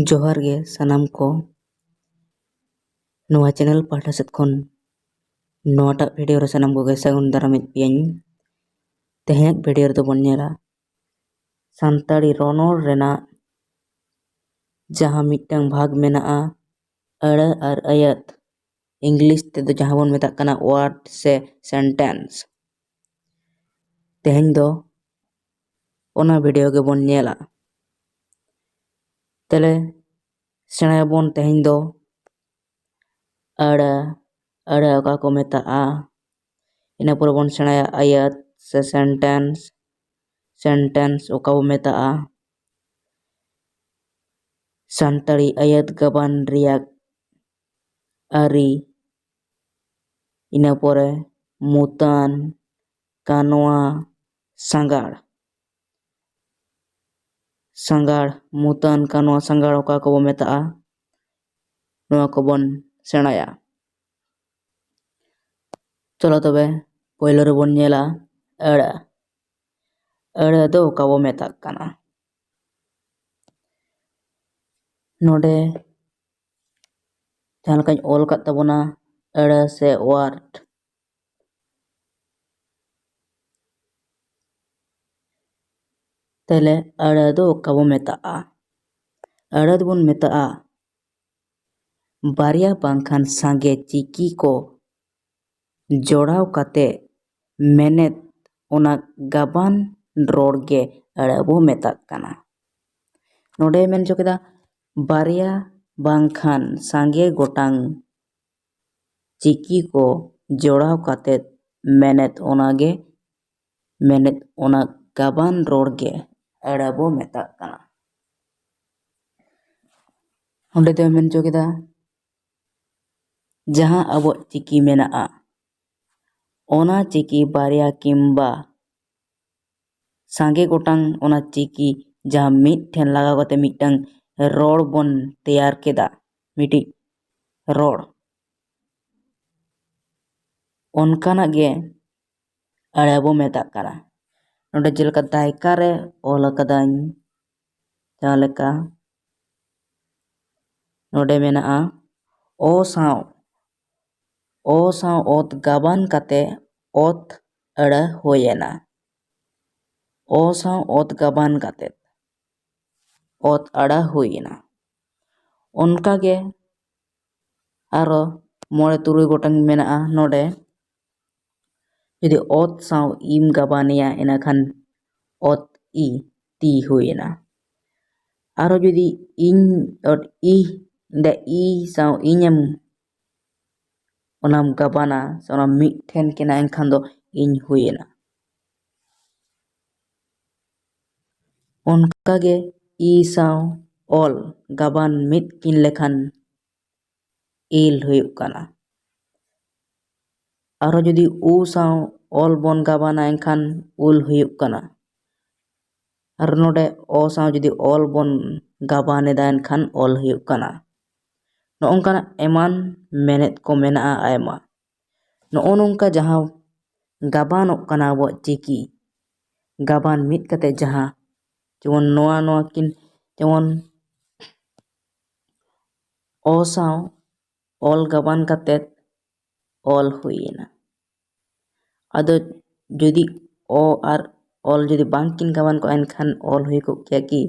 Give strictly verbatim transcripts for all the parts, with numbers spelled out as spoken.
ᱡᱚᱦᱟᱨ ᱜᱮ ᱥᱟᱱᱟᱢ ᱠᱚ᱾ ᱱᱚᱣᱟ ᱪᱮᱱᱮᱞ ᱯᱟᱦᱴᱟ ᱥᱮᱫ ᱠᱷᱚᱱ ᱱᱚᱣᱟᱴᱟᱜ ᱵᱷᱤᱰᱤᱭᱳ ᱨᱮ ᱥᱟᱱᱟᱢ ᱠᱚᱜᱮ ᱥᱟᱹᱜᱩᱱ ᱫᱟᱨᱟᱢᱮᱫ ᱯᱮᱭᱟᱧ᱾ ᱛᱮᱦᱮᱧᱟᱜ ᱵᱷᱤᱰᱤᱭᱳ ᱨᱮᱫᱚ ᱵᱚᱱ ᱧᱮᱞᱟ ᱥᱟᱱᱛᱟᱲᱤ ᱨᱚᱱᱚᱲ ᱨᱮᱱᱟᱜ ᱡᱟᱦᱟᱸ ᱢᱤᱫᱴᱟᱝ ᱵᱷᱟᱜᱽ ᱢᱮᱱᱟᱜᱼᱟ, ᱟᱹᱲᱟᱹ ᱟᱨ ᱟᱹᱭᱟᱹᱛ, ᱤᱝᱞᱤᱥ ᱛᱮᱫᱚ ᱡᱟᱦᱟᱸ ᱵᱚᱱ ᱢᱮᱛᱟᱜ ᱠᱟᱱᱟ ᱣᱟᱨᱰ ᱥᱮ ᱥᱮᱱᱴᱮᱱᱥ᱾ ᱛᱮᱦᱮᱧ ᱫᱚ ᱚᱱᱟ ᱵᱷᱤᱰᱤᱭᱳ ᱜᱮᱵᱚᱱ ᱧᱮᱞᱟ᱾ ᱛᱟᱦᱞᱮ ᱥᱮᱬᱟᱭᱟᱵᱚᱱ ᱛᱮᱦᱮᱧ ᱫᱚ ᱟᱹᱲᱟᱹ, ᱟᱹᱲᱟᱹ ᱚᱠᱟ ᱠᱚ ᱢᱮᱛᱟᱜᱼᱟ᱾ ᱤᱱᱟᱹ ᱯᱚᱨᱮ ᱵᱚᱱ ᱥᱮᱬᱟᱭᱟ ᱟᱹᱭᱟᱹᱛ ᱥᱮ ᱥᱮᱱᱴᱮᱱᱥ, ᱥᱮᱱᱴᱮᱱᱥ ᱚᱠᱟ ᱵᱚ ᱢᱮᱛᱟᱜᱼᱟ᱾ ᱥᱟᱱᱛᱟᱲᱤ ᱟᱹᱭᱟᱹᱛ ᱜᱟᱵᱟᱱ ᱨᱮᱭᱟᱜ ᱟᱹᱨᱤ, ᱤᱱᱟᱹ ᱯᱚᱨᱮ ᱢᱩᱛᱟᱹᱱ, ᱠᱟᱱᱣᱟ, ᱥᱟᱸᱜᱟᱲ᱾ ᱥᱟᱸᱜᱟᱲ, ᱢᱩᱛᱟᱹᱱ, ᱠᱟᱱᱣᱟ, ᱥᱟᱸᱜᱟᱲ ᱚᱠᱟ ᱠᱚᱵᱚ ᱢᱮᱛᱟᱜᱼᱟ, ᱱᱚᱣᱟ ᱠᱚᱵᱚᱱ ᱥᱮᱬᱟᱭᱟ᱾ ᱪᱚᱞᱚ ᱛᱚᱵᱮ ᱯᱳᱭᱞᱳ ᱨᱮᱵᱚᱱ ᱧᱮᱞᱟ ᱟᱹᱲᱟᱹ᱾ ᱟᱹᱲᱟᱹ ᱫᱚ ᱚᱠᱟ ᱵᱚ ᱢᱮᱛᱟᱜ ᱠᱟᱱᱟ? ᱱᱚᱰᱮ ᱡᱟᱦᱟᱸ ᱞᱮᱠᱟᱧ ᱚᱞ ᱟᱠᱟᱫ ᱛᱟᱵᱚᱱᱟ, ᱟᱹᱲᱟᱹ ᱥᱮ ᱣᱟᱨᱰ᱾ ᱛᱟᱦᱞᱮ ᱟᱹᱲᱟᱹ ᱫᱚ ᱚᱠᱟ ᱵᱚ ᱢᱮᱛᱟᱜᱼᱟ? ᱟᱹᱲᱟᱹ ᱫᱚᱵᱚᱱ ᱢᱮᱛᱟᱜᱼᱟ ᱵᱟᱨᱭᱟ ᱵᱟᱝᱠᱷᱟᱱ ᱥᱟᱸᱜᱮ ᱪᱤᱠᱤ ᱠᱚ ᱡᱚᱲᱟᱣ ᱠᱟᱛᱮ ᱢᱮᱱᱮᱫ ᱚᱱᱟ ᱜᱟᱵᱟᱱ ᱨᱚᱲ ᱜᱮ ᱟᱹᱲᱟᱹ ᱵᱚ ᱢᱮᱛᱟᱜ ᱠᱟᱱᱟ᱾ ᱱᱚᱰᱮ ᱢᱮᱱ ᱦᱚᱪᱚ ᱠᱮᱫᱟ ᱵᱟᱨᱭᱟ ᱵᱟᱝᱠᱷᱟᱱ ᱥᱟᱸᱜᱮ ᱜᱚᱴᱟᱝ ᱪᱤᱠᱤ ᱠᱚ ᱡᱚᱲᱟᱣ ᱠᱟᱛᱮ ᱢᱮᱱᱮᱫ ᱚᱱᱟ ᱜᱮ, ᱢᱮᱱᱮᱫ ᱚᱱᱟ ᱜᱟᱵᱟᱱ ᱨᱚᱲ ᱜᱮ ᱟᱹᱲᱟᱹ ᱵᱚ ᱢᱮᱛᱟᱜ ᱠᱟᱱᱟ᱾ ᱚᱸᱰᱮ ᱫᱚᱭ ᱢᱮᱱ ᱦᱚᱪᱚ ᱠᱮᱫᱟ ᱡᱟᱦᱟᱸ ᱟᱵᱚᱣᱟᱜ ᱪᱤᱠᱤ ᱢᱮᱱᱟᱜᱼᱟ, ᱚᱱᱟ ᱪᱤᱠᱤ ᱵᱟᱨᱭᱟ ᱠᱤᱢᱵᱟ ᱥᱟᱸᱜᱮ ᱜᱚᱴᱟᱝ ᱚᱱᱟ ᱪᱤᱠᱤ ᱡᱟᱦᱟᱸ ᱢᱤᱫ ᱴᱷᱮᱱ ᱞᱟᱜᱟᱣ ᱠᱟᱛᱮ ᱢᱤᱫᱴᱟᱝ ᱨᱚᱲ ᱵᱚᱱ ᱛᱮᱭᱟᱨ ᱠᱮᱫᱟ, ᱢᱤᱫᱴᱤᱡ ᱨᱚᱲ, ᱚᱱᱠᱟᱱᱟᱜ ᱜᱮ ᱟᱹᱲᱟᱹ ᱵᱚ ᱢᱮᱛᱟᱜ ᱠᱟᱱᱟ᱾ ᱱᱚᱰᱮ ᱡᱮᱞᱮᱠᱟ ᱫᱟᱭᱠᱟ ᱨᱮ ᱚᱞ ᱟᱠᱟᱫᱟᱹᱧ, ᱡᱟᱦᱟᱸ ᱞᱮᱠᱟ ᱱᱚᱰᱮ ᱢᱮᱱᱟᱜᱼᱟ ᱚ ᱥᱟᱶ, ᱚ ᱥᱟᱶ ᱚᱛ ᱜᱟᱵᱟᱱ ᱠᱟᱛᱮ ᱚᱛ ᱟᱹᱲᱟᱹ ᱦᱩᱭᱮᱱᱟ᱾ ᱚ ᱥᱟᱶ ᱚᱛ ᱜᱟᱵᱟᱱ ᱠᱟᱛᱮ ᱚᱛ ᱟᱹᱲᱟᱹ ᱦᱩᱭᱮᱱᱟ᱾ ᱚᱱᱠᱟᱜᱮ ᱟᱨᱚ ᱢᱚᱬᱮ ᱛᱩᱨᱩᱭ ᱜᱚᱴᱟᱝ ᱢᱮᱱᱟᱜᱼᱟ ᱱᱚᱰᱮ᱾ ᱡᱩᱫᱤ ᱚᱛ ᱥᱟᱶ ᱤᱢ ᱜᱟᱵᱟᱱᱮᱭᱟ, ᱤᱱᱟᱹᱠᱷᱟᱱ ᱚᱛ ᱤ, ᱛᱤ ᱦᱩᱭᱮᱱᱟ᱾ ᱟᱨᱚ ᱡᱩᱫᱤ ᱤᱧ, ᱚᱛ ᱤ, ᱫᱟ ᱤ ᱥᱟᱶ ᱤᱧᱮᱢ, ᱚᱱᱟᱢ ᱜᱟᱵᱟᱱᱟ, ᱥᱮ ᱚᱱᱟ ᱢᱤᱫ ᱴᱷᱮᱱ ᱠᱤᱱᱟ, ᱮᱱᱠᱷᱟᱱ ᱫᱚ ᱤᱧ ᱦᱩᱭᱮᱱᱟ᱾ ᱚᱱᱠᱟᱜᱮ ᱤ ᱥᱟᱶ ᱚᱞ ᱜᱟᱵᱟᱱ ᱢᱤᱫ ᱠᱤᱱ ᱞᱮᱠᱷᱟᱱ ᱤᱞ ᱦᱩᱭᱩᱜ ᱠᱟᱱᱟ᱾ ᱟᱨᱦᱚᱸ ᱡᱩᱫᱤ ᱩ ᱥᱟᱶ ᱚᱞ ᱵᱚᱱ ᱜᱟᱵᱟᱱᱟ, ᱮᱱᱠᱷᱟᱱ ᱩᱞ ᱦᱩᱭᱩᱜ ᱠᱟᱱᱟ᱾ ᱟᱨ ᱱᱚᱰᱮ ᱚ ᱥᱟᱶ ᱡᱩᱫᱤ ᱚᱞ ᱵᱚᱱ ᱜᱟᱵᱟᱱ ᱮᱫᱟ, ᱮᱱᱠᱷᱟᱱ ᱚᱞ ᱦᱩᱭᱩᱜ ᱠᱟᱱᱟ᱾ ᱱᱚᱜᱼᱚ ᱱᱚᱝᱠᱟᱱᱟᱜ ᱮᱢᱟᱱ ᱢᱮᱱᱮᱫ ᱠᱚ ᱢᱮᱱᱟᱜᱼᱟ ᱟᱭᱢᱟ᱾ ᱱᱚᱜᱼᱚ ᱱᱚᱝᱠᱟ ᱡᱟᱦᱟᱸ ᱜᱟᱵᱟᱱᱚᱜ ᱠᱟᱱᱟ ᱟᱵᱚᱣᱟᱜ ᱪᱤᱠᱤ, ᱜᱟᱵᱟᱱ ᱢᱤᱫ ᱠᱟᱛᱮ ᱡᱟᱦᱟᱸ, ᱡᱮᱢᱚᱱ ᱱᱚᱣᱟ, ᱱᱚᱣᱟ ᱠᱤᱱ, ᱡᱮᱢᱚᱱ ᱚ ᱥᱟᱶ ᱚᱞ ᱜᱟᱵᱟᱱ ᱠᱟᱛᱮ ᱚᱞ ᱦᱩᱭᱮᱱᱟ᱾ ᱟᱫᱚ ᱡᱩᱫᱤ ᱚ ᱟᱨ ᱚᱞ ᱡᱩᱫᱤ ᱵᱟᱝ ᱠᱤᱱ ᱜᱟᱵᱟᱱ ᱠᱚᱜᱼᱟ, ᱮᱱᱠᱷᱟᱱ ᱚᱞ ᱦᱩᱭ ᱠᱚᱜ ᱠᱮᱭᱟ ᱠᱤ?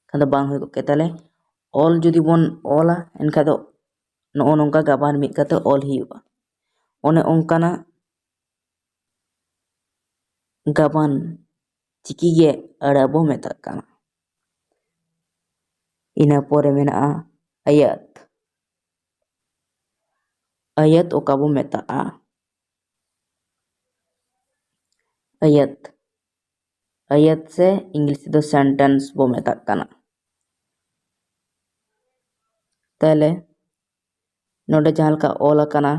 ᱮᱱᱠᱷᱟᱱ ᱫᱚ ᱵᱟᱝ ᱦᱩᱭ ᱠᱚᱜ ᱠᱮᱭᱟ᱾ ᱛᱟᱦᱞᱮ ᱚᱞ ᱡᱩᱫᱤ ᱵᱚᱱ ᱚᱞᱟ, ᱮᱱᱠᱷᱟᱱ ᱫᱚ ᱱᱚᱜᱼᱚ ᱱᱚᱝᱠᱟ ᱜᱟᱵᱟᱱ ᱢᱤᱫ ᱠᱟᱛᱮ ᱚᱞ ᱦᱩᱭᱩᱜᱼᱟ᱾ ᱚᱱᱮ ᱚᱱᱠᱟᱱᱟᱜ ᱜᱟᱵᱟᱱ ᱪᱤᱠᱤ ᱜᱮ ᱟᱹᱲᱟᱹ ᱵᱚ ᱢᱮᱛᱟᱜ ᱠᱟᱱᱟ᱾ ᱤᱱᱟᱹ ᱯᱚᱨᱮ ᱢᱮᱱᱟᱜᱼᱟ ᱟᱹᱭᱟᱹᱛ᱾ ᱟᱹᱭᱟᱹᱛ ᱚᱠᱟ ᱵᱚ ᱢᱮᱛᱟᱜᱼᱟ? ᱟᱹᱭᱟᱹᱛ, ᱟᱹᱭᱟᱹᱛ ᱥᱮ ᱤᱝᱞᱤᱥ ᱛᱮᱫᱚ sentence ᱵᱚ ᱢᱮᱛᱟᱜ ᱠᱟᱱᱟ᱾ ᱛᱟᱦᱞᱮ ᱱᱚᱰᱮ ᱡᱟᱦᱟᱸ ᱞᱮᱠᱟ ᱚᱞ ᱟᱠᱟᱱᱟ,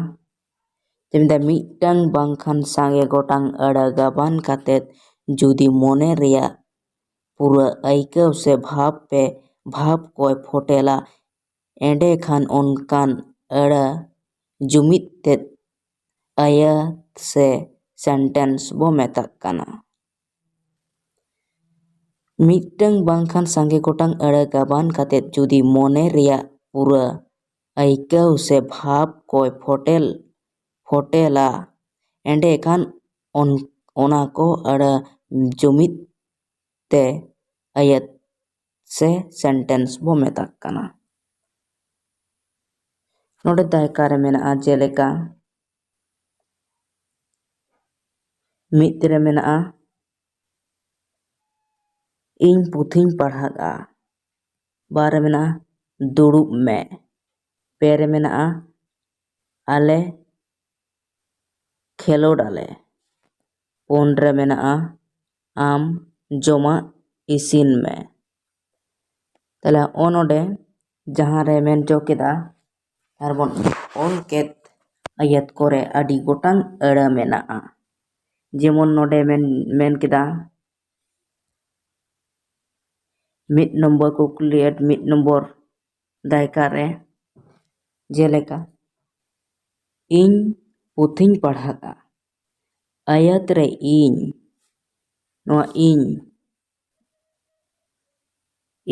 ᱡᱮ ᱢᱮᱱᱫᱟ, ᱢᱤᱫᱴᱟᱝ ᱵᱟᱝᱠᱷᱟᱱ ᱥᱟᱸᱜᱮ ᱜᱚᱴᱟᱝ ᱟᱹᱲᱟᱹ ᱜᱟᱵᱟᱱ ᱠᱟᱛᱮᱫ ᱡᱩᱫᱤ ᱢᱚᱱᱮ ᱨᱮᱭᱟᱜ ᱯᱩᱨᱟᱹ ᱟᱹᱭᱠᱟᱹᱣ ᱥᱮ ᱵᱷᱟᱵᱽ ᱯᱮ, ᱵᱷᱟᱵᱽ ᱠᱚᱭ ᱯᱷᱚᱴᱮᱞᱟ, ᱮᱸᱰᱮᱠᱷᱟᱱ ᱚᱱᱠᱟᱱ ᱟᱹᱲᱟᱹ ᱡᱩᱢᱤᱫ ᱛᱮᱫ ᱟᱹᱭᱟᱹᱛ ᱥᱮ sentence ᱵᱚ ᱢᱮᱛᱟᱜ ᱠᱟᱱᱟ᱾ ᱢᱤᱫᱴᱟᱝ ᱵᱟᱝᱠᱷᱟᱱ ᱥᱟᱸᱜᱮ ᱜᱚᱴᱟᱝ ᱟᱹᱲᱟᱹ ᱜᱟᱵᱟᱱ ᱠᱟᱛᱮᱫ ᱡᱩᱫᱤ ᱢᱚᱱᱮ ᱨᱮᱭᱟᱜ ᱯᱩᱨᱟᱹ ᱟᱹᱭᱠᱟᱹᱣ ᱥᱮ ᱵᱷᱟᱵᱽ ᱠᱚᱭ ᱯᱷᱚᱴᱮᱞ ᱯᱷᱚᱴᱮᱞᱟ, ᱮᱸᱰᱮᱠᱷᱟᱱ ᱚᱱ- ᱚᱱᱟ ᱠᱚ ᱟᱹᱲᱟᱹ ᱡᱩᱢᱤᱫ ᱛᱮ ᱟᱹᱭᱟᱹᱛ ᱥᱮ ᱥᱮᱱᱴᱮᱱᱥ ᱵᱚ ᱢᱮᱛᱟᱜ ᱠᱟᱱᱟ᱾ ᱱᱚᱰᱮ ᱫᱟᱭᱠᱟ ᱨᱮ ᱢᱮᱱᱟᱜᱼᱟ, ᱡᱮᱞᱮᱠᱟ ᱢᱤᱫ ᱨᱮ ᱢᱮᱱᱟᱜᱼᱟ, ᱤᱧ ᱯᱩᱛᱷᱤᱧ ᱯᱟᱲᱦᱟᱜᱼᱟ᱾ ᱵᱟᱨ ᱨᱮ ᱢᱮᱱᱟᱜᱼᱟ, ᱫᱩᱲᱩᱵ ᱢᱮ᱾ ᱯᱮ ᱨᱮ ᱢᱮᱱᱟᱜᱼᱟ, ᱟᱞᱮ ᱠᱷᱮᱞᱳᱰ ᱟᱞᱮ᱾ ᱯᱩᱱ ᱨᱮ ᱢᱮᱱᱟᱜᱼᱟ, ᱟᱢ ᱡᱚᱢᱟᱜ ᱤᱥᱤᱱ ᱢᱮ᱾ ᱛᱟᱦᱞᱮ ᱦᱚᱸᱜᱼᱚ ᱱᱚᱰᱮ ᱡᱟᱦᱟᱸ ᱨᱮ ᱢᱮᱱ ᱦᱚᱪᱚ ᱠᱮᱫᱟ, ᱟᱨ ᱵᱚᱱ ᱚᱞ ᱠᱮᱫ ᱟᱹᱭᱟᱹᱛ ᱠᱚᱨᱮ ᱟᱹᱰᱤ ᱜᱚᱴᱟᱝ ᱟᱹᱲᱟᱹ ᱢᱮᱱᱟᱜᱼᱟ᱾ ᱡᱮᱢᱚᱱ ᱱᱚᱰᱮ ᱢᱮᱱ, ᱢᱮᱱ ᱠᱮᱫᱟ, ᱢᱤᱫ ᱱᱚᱢᱵᱚᱨ ᱠᱩᱠᱞᱤ ᱟᱨ ᱢᱤᱫ ᱱᱚᱢᱵᱚᱨ ᱫᱟᱭᱠᱟ ᱨᱮ, ᱡᱮᱞᱮᱠᱟ, ᱤᱧ ᱯᱩᱛᱷᱤᱧ ᱯᱟᱲᱦᱟᱜᱼᱟ᱾ ᱟᱭᱟᱛ ᱨᱮ ᱤᱧ, ᱱᱚᱣᱟ ᱤᱧ,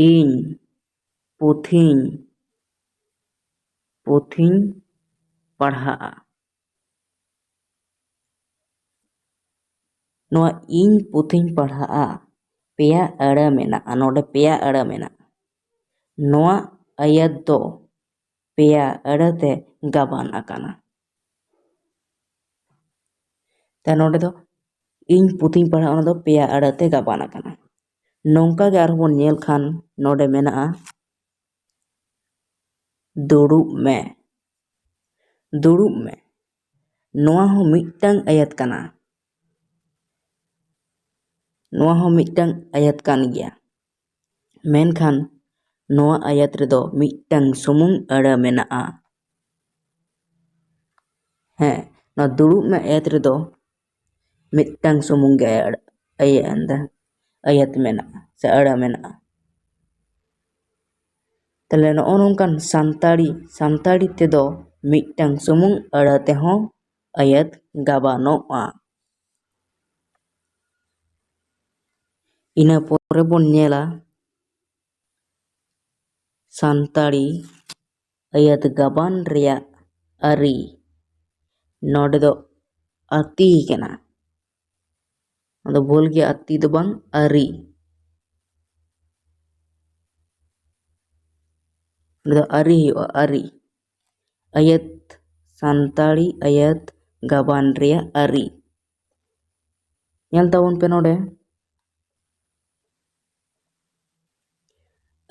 ᱤᱧ ᱯᱩᱛᱷᱤᱧ, ᱯᱩᱛᱷᱤᱧ ᱯᱟᱲᱦᱟᱜᱼᱟ᱾ ᱱᱚᱣᱟ ᱤᱧ ᱯᱩᱛᱷᱤᱧ ᱯᱟᱲᱦᱟᱜᱼᱟ, ᱯᱮᱭᱟ ᱟᱹᱲᱟᱹ ᱢᱮᱱᱟᱜᱼᱟ, ᱱᱚᱰᱮ ᱯᱮᱭᱟ ᱟᱹᱲᱟᱹ ᱢᱮᱱᱟᱜᱼᱟ᱾ ᱱᱚᱣᱟ ᱟᱭᱟᱛ ᱫᱚ ᱯᱮᱭᱟ ᱟᱹᱲᱟᱹ ᱛᱮ ᱜᱟᱵᱟᱱ ᱟᱠᱟᱱᱟ᱾ ᱛᱮ ᱱᱚᱰᱮ ᱫᱚ ᱤᱧ ᱯᱩᱛᱷᱤᱧ ᱯᱟᱲᱦᱟᱜᱼᱟ, ᱚᱱᱟ ᱫᱚ ᱯᱮᱭᱟ ᱟᱹᱲᱟᱹ ᱛᱮ ᱜᱟᱵᱟᱱ ᱟᱠᱟᱱᱟ᱾ ᱱᱚᱝᱠᱟ ᱜᱮ ᱟᱨᱦᱚᱸ ᱵᱚᱱ ᱧᱮᱞ ᱠᱷᱟᱱ ᱱᱚᱰᱮ ᱢᱮᱱᱟᱜᱼᱟ, ᱫᱩᱲᱩᱵ ᱢᱮ, ᱫᱩᱲᱩᱵ ᱢᱮ᱾ ᱱᱚᱣᱟ ᱦᱚᱸ ᱢᱤᱫᱴᱟᱝ ᱟᱭᱟᱛ ᱠᱟᱱᱟ᱾ ᱱᱚᱣᱟ ᱦᱚᱸ ᱢᱤᱫᱴᱟᱝ ᱟᱭᱟᱛ ᱠᱟᱱ ᱜᱮᱭᱟ᱾ ᱢᱮᱱᱠᱷᱟᱱ ᱱᱚᱣᱟ ᱟᱭᱟᱛ ᱨᱮᱫᱚ ᱢᱤᱫᱴᱟᱝ ᱥᱩᱢᱩᱝ ᱟᱹᱲᱟᱹ ᱢᱮᱱᱟᱜᱼᱟ᱾ ᱦᱮᱸ, ᱱᱚᱣᱟ ᱫᱩᱲᱩᱵ ᱢᱮ ᱟᱭᱟᱛ ᱨᱮᱫᱚ ᱢᱤᱫᱴᱟᱝ ᱥᱩᱢᱩᱝ ᱜᱮ ᱟᱭᱟᱛ, ᱟᱭᱟᱛ ᱢᱮᱱᱟᱜᱼᱟ ᱥᱮ ᱟᱹᱲᱟᱹ ᱢᱮᱱᱟᱜᱼᱟ᱾ ᱛᱟᱦᱞᱮ ᱱᱚᱜᱼᱚ ᱱᱚᱝᱠᱟᱱ ᱥᱟᱱᱛᱟᱲᱤ, ᱥᱟᱱᱛᱟᱲᱤ ᱛᱮᱫᱚ ᱢᱤᱫᱴᱟᱝ ᱥᱩᱢᱩᱝ ᱟᱹᱲᱟᱹ ᱛᱮᱦᱚᱸ ᱟᱭᱟᱛ ᱜᱟᱵᱟᱱᱚᱜᱼᱟ᱾ ᱤᱱᱟᱹ ᱯᱚᱨᱮ ᱵᱚᱱ ᱧᱮᱞᱟ ᱥᱟᱱᱛᱟᱲᱤ ᱟᱹᱭᱟᱹᱛ ᱜᱟᱵᱟᱱ ᱨᱮᱭᱟᱜ ᱟᱹᱨᱤ᱾ ᱱᱚᱰᱮ ᱫᱚ ᱟᱹᱛᱤ ᱠᱟᱱᱟ᱾ ᱟᱫᱚ ᱵᱷᱩᱞ ᱜᱮᱭᱟ, ᱟᱹᱛᱤ ᱫᱚ ᱵᱟᱝ, ᱟᱹᱨᱤ᱾ ᱱᱚᱰᱮ ᱫᱚ ᱟᱹᱨᱤ ᱦᱩᱭᱩᱜᱼᱟ, ᱟᱹᱨᱤ᱾ ᱟᱹᱭᱟᱹᱛ, ᱥᱟᱱᱛᱟᱲᱤ ᱟᱹᱭᱟᱹᱛ ᱜᱟᱵᱟᱱ ᱨᱮᱭᱟᱜ ᱟᱹᱨᱤ᱾ ᱧᱮᱞ ᱛᱟᱵᱚᱱ ᱯᱮ ᱱᱚᱰᱮ,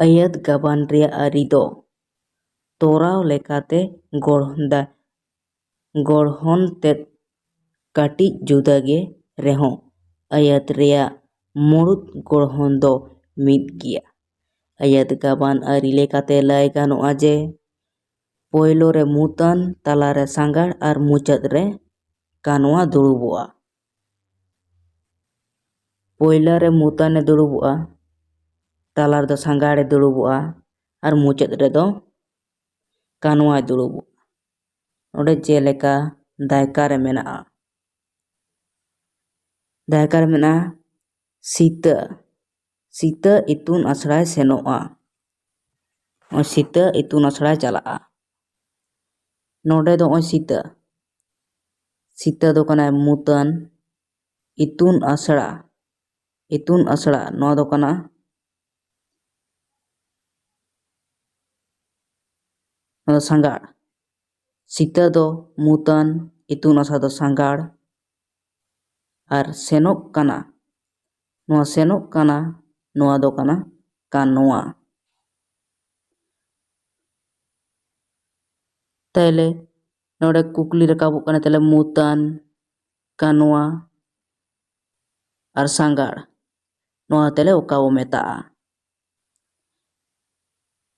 ᱟᱹᱭᱟᱹᱛ ᱜᱟᱵᱟᱱ ᱨᱮᱭᱟᱜ ᱟᱹᱨᱤ ᱫᱚ ᱛᱚᱨᱟᱣ ᱞᱮᱠᱟᱛᱮ ᱜᱚᱲᱦᱚᱱ ᱫᱟ-, ᱜᱚᱲᱦᱚᱱ ᱛᱮᱫ ᱠᱟᱹᱴᱤᱡ ᱡᱩᱫᱟᱹ ᱜᱮ ᱨᱮᱦᱚᱸ, ᱟᱹᱭᱟᱹᱛ ᱨᱮᱭᱟᱜ ᱢᱩᱲᱩᱫ ᱜᱚᱲᱦᱚᱱ ᱫᱚ ᱢᱤᱫ ᱜᱮᱭᱟ᱾ ᱟᱹᱭᱟᱹᱛ ᱜᱟᱵᱟᱱ ᱟᱹᱨᱤ ᱞᱮᱠᱟᱛᱮ ᱞᱟᱹᱭ ᱜᱟᱱᱚᱜᱼᱟ ᱡᱮ, ᱯᱳᱭᱞᱳ ᱨᱮ ᱢᱩᱛᱟᱹᱱ, ᱛᱟᱞᱟ ᱨᱮ ᱥᱟᱸᱜᱟᱲ ᱟᱨ ᱢᱩᱪᱟᱹᱫ ᱨᱮ ᱠᱟᱱᱣᱟ ᱫᱩᱲᱩᱵᱚᱜᱼᱟ᱾ ᱯᱳᱭᱞᱳ ᱨᱮ ᱢᱩᱛᱟᱹᱱᱮ ᱫᱩᱲᱩᱵᱚᱜᱼᱟ, ᱛᱟᱞᱟ ᱨᱮᱫᱚ ᱥᱟᱸᱜᱟᱲᱮ ᱫᱩᱲᱩᱵᱚᱜᱼᱟ ᱟᱨ ᱢᱩᱪᱟᱹᱫ ᱨᱮᱫᱚ ᱠᱟᱱᱣᱟᱭ ᱫᱩᱲᱩᱵᱚᱜᱼᱟ᱾ ᱱᱚᱰᱮ ᱡᱮᱞᱮᱠᱟ ᱫᱟᱭᱠᱟ ᱨᱮ ᱢᱮᱱᱟᱜᱼᱟ, ᱫᱟᱭᱠᱟ ᱨᱮ ᱢᱮᱱᱟᱜᱼᱟ ᱥᱤᱛᱟᱹ, ᱥᱤᱛᱟᱹ ᱤᱛᱩᱱ ᱟᱥᱲᱟᱭ ᱥᱮᱱᱚᱜᱼᱟ᱾ ᱱᱚᱜᱼᱚᱭ ᱥᱤᱛᱟᱹ ᱤᱛᱩᱱ ᱟᱥᱲᱟᱭ ᱪᱟᱞᱟᱜᱼᱟ᱾ ᱱᱚᱰᱮ ᱫᱚ ᱱᱚᱜᱼᱚᱭ ᱥᱤᱛᱟᱹ, ᱥᱤᱛᱟᱹ ᱫᱚ ᱠᱟᱱᱟᱭ ᱢᱩᱛᱟᱹᱱ, ᱤᱛᱩᱱ ᱟᱥᱲᱟ, ᱤᱛᱩᱱ ᱟᱥᱲᱟ ᱱᱚᱣᱟ ᱫᱚ ᱠᱟᱱᱟ, ᱱᱚᱣᱟ ᱫᱚ ᱥᱟᱸᱜᱟᱲ᱾ ᱥᱤᱛᱟᱹ ᱫᱚ ᱢᱩᱛᱟᱹᱱ, ᱤᱛᱩᱱ ᱟᱥᱲᱟ ᱫᱚ ᱥᱟᱸᱜᱟᱲ, ᱟᱨ ᱥᱮᱱᱚᱜ ᱠᱟᱱᱟ, ᱱᱚᱣᱟ ᱥᱮᱱᱚᱜ ᱠᱟᱱᱟ, ᱱᱚᱣᱟ ᱫᱚ ᱠᱟᱱᱟ ᱠᱟᱱᱣᱟ᱾ ᱛᱟᱦᱞᱮ ᱱᱚᱰᱮ ᱠᱩᱠᱞᱤ ᱨᱟᱠᱟᱵᱚᱜ ᱠᱟᱱᱟ, ᱛᱟᱦᱞᱮ ᱢᱩᱛᱟᱹᱱ, ᱠᱟᱱᱣᱟ ᱟᱨ ᱥᱟᱸᱜᱟᱲ, ᱱᱚᱣᱟ ᱛᱟᱦᱞᱮ ᱚᱠᱟ ᱵᱚ ᱢᱮᱛᱟᱜᱼᱟ?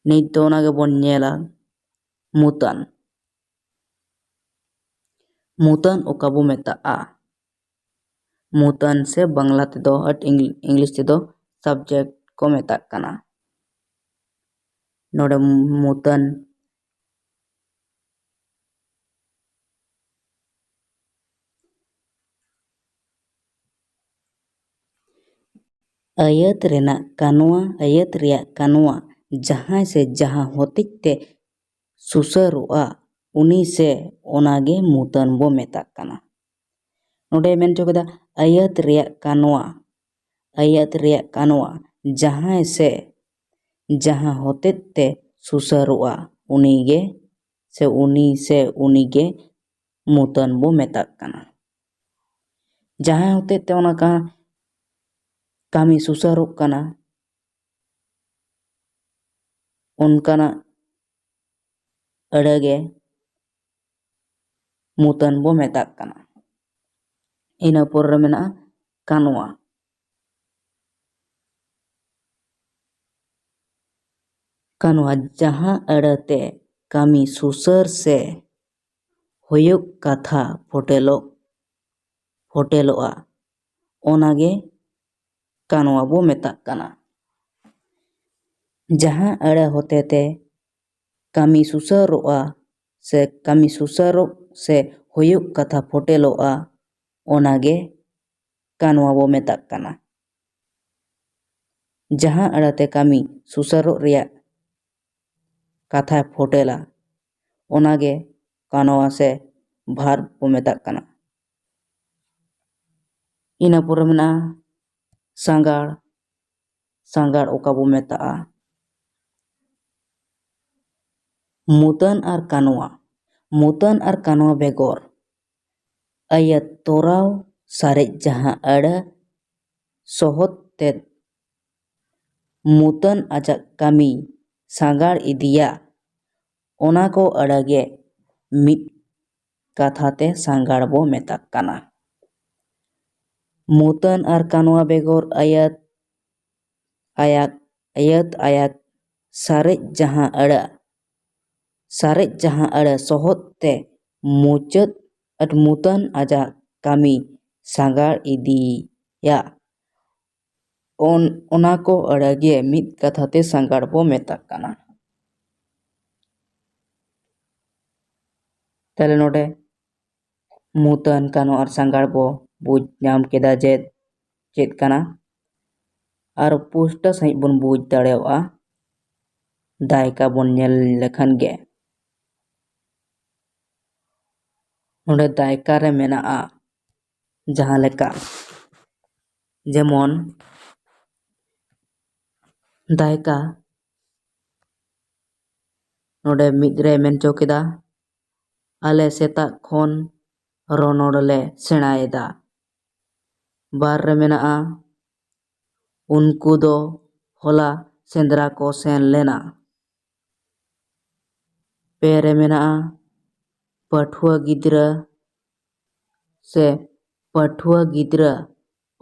ᱱᱤᱛ ᱫᱚ ᱚᱱᱟ ᱜᱮᱵᱚᱱ ᱧᱮᱞᱟ, ᱢᱩᱛᱟᱹᱱ᱾ ᱢᱩᱛᱟᱹᱱ ᱚᱠᱟ ᱵᱚ ᱢᱮᱛᱟᱜᱼᱟ? ᱢᱩᱛᱟᱹᱱ ᱥᱮ ᱵᱟᱝᱞᱟ ᱛᱮᱫᱚ, ᱤᱝ-, ᱤᱝᱞᱤᱥ ᱛᱮᱫᱚ subject ᱠᱚ ᱢᱮᱛᱟᱜ ᱠᱟᱱᱟ᱾ ᱱᱚᱰᱮ ᱢᱩᱛᱟᱹᱱ ᱟᱹᱭᱟᱹᱛ ᱨᱮᱱᱟᱜ ᱠᱟᱱᱣᱟ, ᱟᱹᱭᱟᱹᱛ ᱨᱮᱭᱟᱜ ᱠᱟᱱᱣᱟ ᱡᱟᱦᱟᱸᱭ ᱥᱮ ᱡᱟᱦᱟᱸ ᱦᱚᱛᱮᱡ ᱛᱮ ᱥᱩᱥᱟᱹᱨᱚᱜᱼᱟ, ᱩᱱᱤ ᱥᱮ ᱚᱱᱟᱜᱮ ᱢᱩᱛᱟᱹᱱ ᱵᱚ ᱢᱮᱛᱟᱜ ᱠᱟᱱᱟ᱾ ᱱᱚᱰᱮ ᱢᱮᱱ ᱦᱚᱪᱚ ᱠᱮᱫᱟ, ᱟᱹᱭᱟᱹᱛ ᱨᱮᱭᱟᱜ ᱠᱟᱱᱣᱟ, ᱟᱹᱭᱟᱹᱛ ᱨᱮᱭᱟᱜ ᱠᱟᱱᱣᱟ, ᱡᱟᱦᱟᱸᱭ ᱥᱮ ᱡᱟᱦᱟᱸ ᱦᱚᱛᱮᱛ ᱛᱮ ᱥᱩᱥᱟᱹᱨᱚᱜᱼᱟ, ᱩᱱᱤᱜᱮ ᱥᱮ ᱩᱱᱤ ᱥᱮ ᱩᱱᱤᱜᱮ ᱢᱩᱛᱟᱹᱱ ᱵᱚ ᱢᱮᱛᱟᱜ ᱠᱟᱱᱟ᱾ ᱡᱟᱦᱟᱸᱭ ᱦᱚᱛᱮᱛ ᱛᱮ ᱚᱱᱟ ᱠᱟ-, ᱠᱟᱹᱢᱤ ᱥᱩᱥᱟᱹᱨᱚᱜ ᱠᱟᱱᱟ, ᱚᱱᱠᱟᱱᱟᱜ ᱟᱹᱲᱟᱹ ᱜᱮ ᱢᱩᱛᱟᱹᱱ ᱵᱚ ᱢᱮᱛᱟᱜ ᱠᱟᱱᱟ᱾ ᱤᱱᱟᱹ ᱯᱚᱨ ᱨᱮ ᱢᱮᱱᱟᱜᱼᱟ ᱠᱟᱱᱣᱟ᱾ ᱠᱟᱱᱣᱟ, ᱡᱟᱦᱟᱸ ᱟᱹᱲᱟᱹ ᱛᱮ ᱠᱟᱹᱢᱤ ᱥᱩᱥᱟᱹᱨ ᱥᱮ ᱦᱩᱭᱩᱜ ᱠᱟᱛᱷᱟ ᱯᱷᱚᱴᱮᱞᱚᱜ, ᱯᱷᱚᱴᱮᱞᱚᱜᱼᱟ, ᱚᱱᱟᱜᱮ ᱠᱟᱱᱣᱟ ᱵᱚ ᱢᱮᱛᱟᱜ ᱠᱟᱱᱟ᱾ ᱡᱟᱦᱟᱸ ᱟᱹᱲᱟᱹ ᱦᱚᱛᱮᱛᱮ ᱠᱟᱹᱢᱤ ᱥᱩᱥᱟᱹᱨᱚᱜᱼᱟ ᱥᱮ ᱠᱟᱹᱢᱤ ᱥᱩᱥᱟᱹᱨᱚᱜ ᱥᱮ ᱦᱩᱭᱩᱜ ᱠᱟᱛᱷᱟ ᱯᱷᱚᱴᱮᱞᱚᱜᱼᱟ, ᱚᱱᱟᱜᱮ ᱠᱟᱱᱣᱟ ᱵᱚ ᱢᱮᱛᱟᱜ ᱠᱟᱱᱟ᱾ ᱡᱟᱦᱟᱸ ᱟᱹᱲᱟᱹᱛᱮ ᱠᱟᱹᱢᱤ ᱥᱩᱥᱟᱹᱨᱚᱜ ᱨᱮᱭᱟᱜ ᱠᱟᱛᱷᱟᱭ ᱯᱷᱚᱴᱮᱞᱟ, ᱚᱱᱟᱜᱮ ᱠᱟᱱᱣᱟ ᱥᱮ verb ᱵᱚ ᱢᱮᱛᱟᱜ ᱠᱟᱱᱟ᱾ ᱤᱱᱟᱹ ᱯᱚᱨᱮ ᱢᱮᱱᱟᱜᱼᱟ ᱥᱟᱸᱜᱟᱲ᱾ ᱥᱟᱸᱜᱟᱲ ᱚᱠᱟ ᱵᱚ ᱢᱮᱛᱟᱜᱼᱟ? ᱢᱩᱛᱟᱹᱱ ᱟᱨ ᱠᱟᱱᱣᱟ᱾ ᱢᱩᱛᱟᱹᱱ ᱟᱨ ᱠᱟᱱᱣᱟ ᱵᱮᱜᱚᱨ ᱟᱹᱭᱟᱹᱛ ᱛᱚᱨᱟᱣ ᱥᱟᱨᱮᱡ ᱡᱟᱦᱟᱸ ᱟᱹᱲᱟᱹ ᱥᱚᱦᱚᱫ ᱛᱮᱫ ᱢᱩᱛᱟᱹᱱ ᱟᱡᱟᱜ ᱠᱟᱹᱢᱤ ᱥᱟᱸᱜᱟᱲ ᱤᱫᱤᱭᱟ, ᱚᱱᱟ ᱠᱚ ᱟᱹᱲᱟᱹ ᱜᱮ ᱢᱤᱫ ᱠᱟᱛᱷᱟ ᱛᱮ ᱥᱟᱸᱜᱟᱲ ᱵᱚ ᱢᱮᱛᱟᱜ ᱠᱟᱱᱟ᱾ ᱢᱩᱛᱟᱹᱱ ᱟᱨ ᱠᱟᱱᱣᱟ ᱵᱮᱜᱚᱨ ᱟᱭᱟᱛ, ᱟᱭᱟᱛ, ᱟᱭᱟᱛ, ᱟᱭᱟᱛ ᱥᱟᱨᱮᱡ ᱡᱟᱦᱟᱸ ᱟᱹᱲᱟᱹ, ᱥᱟᱨᱮᱡ ᱡᱟᱦᱟᱸ ᱟᱹᱲᱟᱹ ᱥᱚᱦᱚᱫ ᱛᱮ ᱢᱩᱪᱟᱹᱫ ᱟᱨ ᱢᱩᱛᱟᱹᱱ ᱟᱡᱟᱜ ᱠᱟᱹᱢᱤ ᱥᱟᱸᱜᱟᱲ ᱤᱫᱤᱭᱟ, ᱚᱱ-, ᱚᱱᱟ ᱠᱚ ᱟᱹᱲᱟᱹ ᱜᱮ ᱢᱤᱫ ᱠᱟᱛᱷᱟ ᱛᱮ ᱥᱟᱸᱜᱟᱲ ᱵᱚ ᱢᱮᱛᱟᱜ ᱠᱟᱱᱟ᱾ ᱛᱟᱦᱞᱮ ᱱᱚᱰᱮ ᱢᱩᱛᱟᱹᱱ, ᱠᱟᱱᱣᱟ ᱟᱨ ᱥᱟᱸᱜᱟᱲ ᱵᱚ ᱵᱩᱡᱽ ᱧᱟᱢ ᱠᱮᱫᱟ ᱡᱮ ᱪᱮᱫ ᱠᱟᱱᱟ᱾ ᱟᱨ ᱯᱩᱥᱴᱟᱹ ᱥᱟᱺᱦᱤᱡ ᱵᱚᱱ ᱵᱩᱡᱽ ᱫᱟᱲᱮᱭᱟᱜᱼᱟ ᱫᱟᱭᱠᱟ ᱵᱚᱱ ᱧᱮᱞ ᱞᱮᱠᱷᱟᱱ ᱜᱮ᱾ ᱱᱚᱰᱮ ᱫᱟᱭᱠᱟ ᱨᱮ ᱢᱮᱱᱟᱜᱼᱟ᱾ ᱡᱟᱦᱟᱸ ᱞᱮᱠᱟ, ᱡᱮᱢᱚᱱ ᱫᱟᱭᱠᱟ ᱱᱚᱰᱮ ᱢᱤᱫ ᱨᱮ ᱢᱮᱱ ᱦᱚᱪᱚ ᱠᱮᱫᱟ, ᱟᱞᱮ ᱥᱮᱛᱟᱜ ᱠᱷᱚᱱ ᱨᱚᱱᱚᱲ ᱞᱮ ᱥᱮᱬᱟᱭᱮᱫᱟ᱾ ᱵᱟᱨ ᱨᱮ ᱢᱮᱱᱟᱜᱼᱟ, ᱩᱱᱠᱩ ᱫᱚ ᱦᱚᱞᱟ ᱥᱮᱸᱫᱽᱨᱟ ᱠᱚ ᱥᱮᱱ ᱞᱮᱱᱟ᱾ ᱯᱮ ᱨᱮ ᱢᱮᱱᱟᱜᱼᱟ, ᱯᱟᱹᱴᱷᱩᱣᱟᱹ ᱜᱤᱫᱽᱨᱟᱹ ᱥᱮ ᱯᱟᱹᱴᱷᱩᱣᱟᱹ ᱜᱤᱫᱽᱨᱟᱹ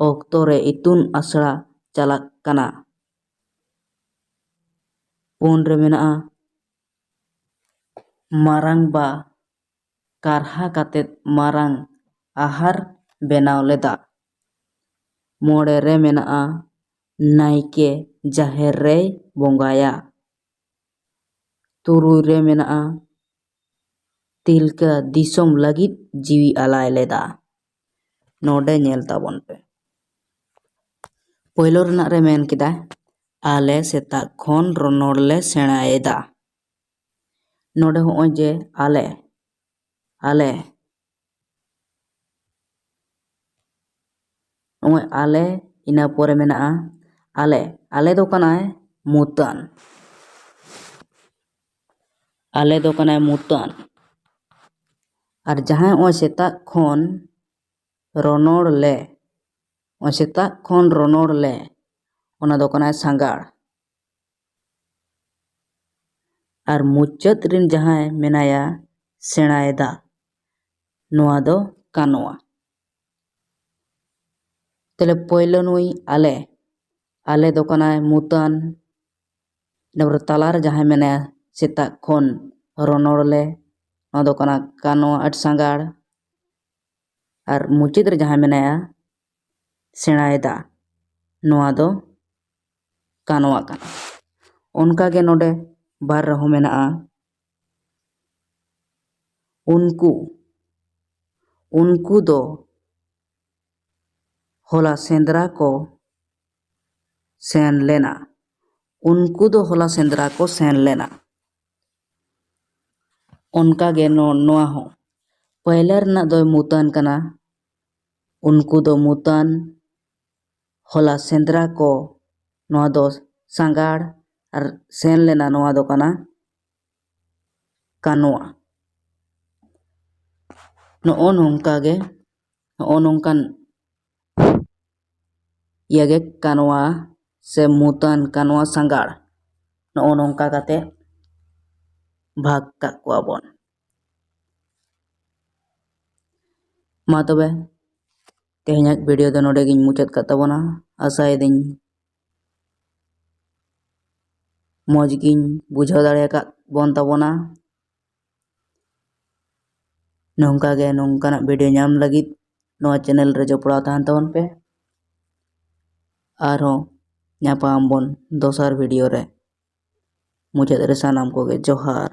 ᱚᱠᱛᱚ ᱨᱮ ᱤᱛᱩᱱ ᱟᱥᱲᱟ ᱪᱟᱞᱟᱜ ᱠᱟᱱᱟ᱾ ᱯᱩᱱ ᱨᱮ ᱢᱮᱱᱟᱜᱼᱟ, ᱢᱟᱨᱟᱝ ᱵᱟ ᱠᱟᱨᱦᱟ ᱠᱟᱛᱮᱫ ᱢᱟᱨᱟᱝ ᱟᱦᱟᱨ ᱵᱮᱱᱟᱣ ᱞᱮᱫᱟ᱾ ᱢᱚᱬᱮ ᱨᱮ ᱢᱮᱱᱟᱜᱼᱟ, ᱱᱟᱭᱠᱮ ᱡᱟᱦᱮᱨ ᱨᱮᱭ ᱵᱚᱸᱜᱟᱭᱟ᱾ ᱛᱩᱨᱩᱭ ᱨᱮ ᱢᱮᱱᱟᱜᱼᱟ, ᱛᱤᱞᱠᱟᱹ ᱫᱤᱥᱚᱢ ᱞᱟᱹᱜᱤᱫ ᱡᱤᱣᱤ ᱟᱞᱟᱭ ᱞᱮᱫᱟ᱾ ᱱᱚᱰᱮ ᱧᱮᱞ ᱛᱟᱵᱚᱱ ᱯᱮ᱾ ᱯᱳᱭᱞᱳ ᱨᱮᱱᱟᱜ ᱨᱮ ᱢᱮᱱ ᱠᱮᱫᱟ, ᱟᱞᱮ ᱥᱮᱛᱟᱜ ᱠᱷᱚᱱ ᱨᱚᱱᱚᱲ ᱞᱮ ᱥᱮᱬᱟᱭᱮᱫᱟ᱾ ᱱᱚᱰᱮ ᱦᱚᱸᱜᱼᱚᱭ ᱡᱮ ᱟᱞᱮ, ᱟᱞᱮ, ᱱᱚᱜᱼᱚᱭ ᱟᱞᱮ, ᱤᱱᱟᱹ ᱯᱚᱨᱮ ᱢᱮᱱᱟᱜᱼᱟ ᱟᱞᱮ᱾ ᱟᱞᱮ ᱫᱚ ᱠᱟᱱᱟᱭ ᱢᱩᱛᱟᱹᱱ᱾ ᱟᱞᱮ ᱫᱚ ᱠᱟᱱᱟᱭ ᱢᱩᱛᱟᱹᱱ᱾ ᱟᱨ ᱡᱟᱦᱟᱸᱭ ᱱᱚᱜᱼᱚᱭ ᱥᱮᱛᱟᱜ ᱠᱷᱚᱱ ᱨᱚᱱᱚᱲ ᱞᱮ, ᱱᱚᱜᱼᱚᱭ ᱥᱮᱛᱟᱜ ᱠᱷᱚᱱ ᱨᱚᱱᱚᱲ ᱞᱮ, ᱚᱱᱟ ᱫᱚ ᱠᱟᱱᱟᱭ ᱥᱟᱸᱜᱟᱲ᱾ ᱟᱨ ᱢᱩᱪᱟᱹᱫ ᱨᱮᱱ ᱡᱟᱦᱟᱸᱭ ᱢᱮᱱᱟᱭᱟ ᱥᱮᱬᱟᱭᱮᱫᱟ, ᱱᱚᱣᱟ ᱫᱚ ᱠᱟᱱᱚᱣᱟ᱾ ᱛᱟᱦᱞᱮ ᱯᱳᱭᱞᱳ ᱱᱩᱭ ᱟᱞᱮ, ᱟᱞᱮ ᱫᱚ ᱠᱟᱱᱟᱭ ᱢᱩᱛᱟᱹᱱ᱾ ᱤᱱᱟᱹ ᱯᱚᱨᱮ ᱛᱟᱞᱟᱨᱮ ᱡᱟᱦᱟᱸᱭ ᱢᱮᱱᱟᱭᱟ ᱥᱮᱛᱟᱜ ᱠᱷᱚᱱ ᱨᱚᱱᱚᱲ ᱞᱮ, ᱱᱚᱣᱟ ᱫᱚ ᱠᱟᱱᱟ ᱠᱟᱱᱚᱣᱟ ᱟᱹᱰᱤ ᱥᱟᱸᱜᱟᱲ᱾ ᱟᱨ ᱢᱩᱪᱟᱹᱫ ᱨᱮ ᱡᱟᱦᱟᱸᱭ ᱢᱮᱱᱟᱭᱟ ᱥᱮᱬᱟᱭᱮᱫᱟ, ᱱᱚᱣᱟ ᱫᱚ ᱠᱟᱱᱚᱣᱟ ᱠᱟᱱᱟ᱾ ᱚᱱᱠᱟᱜᱮ ᱱᱚᱰᱮ ᱵᱟᱨ ᱨᱮᱦᱚᱸ ᱢᱮᱱᱟᱜᱼᱟ, ᱩᱱᱠᱩ, ᱩᱱᱠᱩ ᱫᱚ ᱦᱚᱞᱟ ᱥᱮᱸᱫᱽᱨᱟ ᱠᱚ ᱥᱮᱱ ᱞᱮᱱᱟ᱾ ᱩᱱᱠᱩ ᱫᱚ ᱦᱚᱞᱟ ᱥᱮᱸᱫᱽᱨᱟ ᱠᱚ ᱥᱮᱱ ᱞᱮᱱᱟ᱾ ᱚᱱᱠᱟᱜᱮ ᱱᱚ-, ᱱᱚᱣᱟ ᱦᱚᱸ, ᱯᱟᱹᱭᱞᱟᱹ ᱨᱮᱱᱟᱜ ᱫᱚᱭ ᱢᱩᱛᱟᱹᱱ ᱠᱟᱱᱟ, ᱩᱱᱠᱩ ᱫᱚ ᱢᱩᱛᱟᱹᱱ᱾ ᱦᱚᱞᱟ ᱥᱮᱸᱫᱽᱨᱟ ᱠᱚ, ᱱᱚᱣᱟ ᱫᱚ ᱥᱟᱸᱜᱟᱲ᱾ ᱟᱨ ᱥᱮᱱ ᱞᱮᱱᱟ, ᱱᱚᱣᱟ ᱫᱚ ᱠᱟᱱᱟ ᱠᱟᱱᱣᱟ᱾ ᱱᱚᱜᱼᱚ ᱱᱚᱝᱠᱟ ᱜᱮ, ᱱᱚᱜᱼᱚ ᱱᱚᱝᱠᱟᱱ ᱤᱭᱟᱹ ᱜᱮ ᱠᱟᱱᱣᱟ ᱥᱮ ᱢᱩᱛᱟᱹᱱ, ᱠᱟᱱᱣᱟ, ᱥᱟᱸᱜᱟᱲ᱾ ᱱᱚᱜᱼᱚ ᱱᱚᱝᱠᱟ ᱠᱟᱛᱮ ᱵᱷᱟᱜᱽ ᱠᱟᱜ ᱠᱚᱣᱟ ᱵᱚᱱ᱾ ᱢᱟ ᱛᱚᱵᱮ, ᱛᱮᱦᱮᱧᱟᱜ ᱵᱷᱤᱰᱤᱭᱳ ᱫᱚ ᱱᱚᱰᱮ ᱜᱤᱧ ᱢᱩᱪᱟᱹᱫ ᱠᱟᱜ ᱛᱟᱵᱚᱱᱟ᱾ ᱟᱥᱟᱭᱮᱫᱟᱹᱧ ᱢᱚᱡᱽ ᱜᱤᱧ ᱵᱩᱡᱷᱟᱹᱣ ᱫᱟᱲᱮ ᱟᱠᱟᱫ ᱵᱚᱱ ᱛᱟᱵᱚᱱᱟ᱾ ᱱᱚᱝᱠᱟ ᱜᱮ ᱱᱚᱝᱠᱟᱱᱟᱜ ᱵᱷᱤᱰᱤᱭᱳ ᱧᱟᱢ ᱞᱟᱹᱜᱤᱫ ᱱᱚᱣᱟ ᱪᱮᱱᱮᱞ ᱨᱮ ᱡᱚᱯᱲᱟᱣ ᱛᱟᱦᱮᱱ ᱛᱟᱵᱚᱱ ᱯᱮ᱾ ᱟᱨᱦᱚᱸ ᱧᱟᱯᱟᱢ ᱵᱚᱱ ᱫᱚᱥᱟᱨ ᱵᱷᱤᱰᱤᱭᱳ ᱨᱮ᱾ ᱢᱩᱪᱟᱹᱫ ᱨᱮ ᱥᱟᱱᱟᱢ ᱠᱚᱜᱮ ᱡᱚᱦᱟᱨ᱾